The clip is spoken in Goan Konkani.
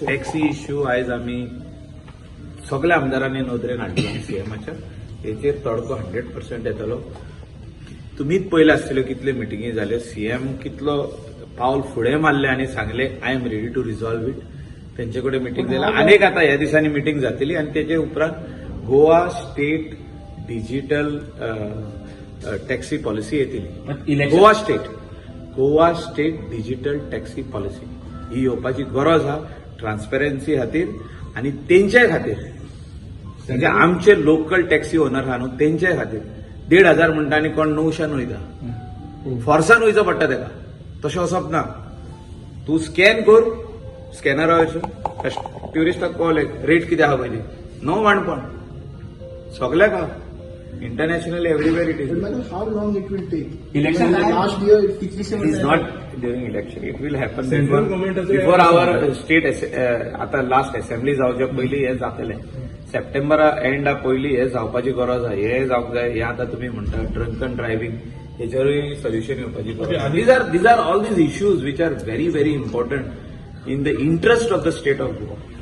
टॅक्सी इश्यू आयज आमी सगल्या आमदारांनी नदरेन हाडलो सीएमाच्या. हेचेर तडको 100% येतलो. तुमीच पयले आसतल्यो कितल्यो मिटिंगी जाल्यो. सीएम कितलो पावल फुडें मारलें आनी सांगलें, "I am ready to resolve it." तेंचे कडेन मिटींग जाल्या. आनीक आतां ह्या दिसांनी मिटींग जातली आनी तेजे उपरांत Goa state digital taxi policy येतली. Election- Goa State digital taxi policy ही येवपाची गरज आहा, ट्रान्सपरन्सी खातीर आनी तेंच्याय खातीर, म्हणजे आमचे लोकल टॅक्सी ओनर आहा न्हू, तेंच्याय खातीर. 1500 म्हणटा आनी कोण 900 वयता, फोर्सान वयचो पडटा तेका. तशें वचप ना. तूं स्कॅन कर, स्कॅनरा वयसून ट्युरिस्टाक कॉल, रेट कितें आहा पयलीं. नो वाणपण, सगल्याक आहा. International, everywhere it is. But madam, how long it will take? Election Last year, it कितलीशे It is not during election. It will happen Central before, government before our state. आता लास्ट असेंब्ली जावच्या पयलीं हें जातलें. सप्टेंबरा एंडा पयलीं हें जावपाची गरज आहा. हें जावंक जाय. हें आतां तुमी म्हणटा ड्रंकन ड्रायव्हिंग, हेचेरूय सोल्युशन येवपाची गरज. These are all these issues which are very very important in the interest of the state of Goa.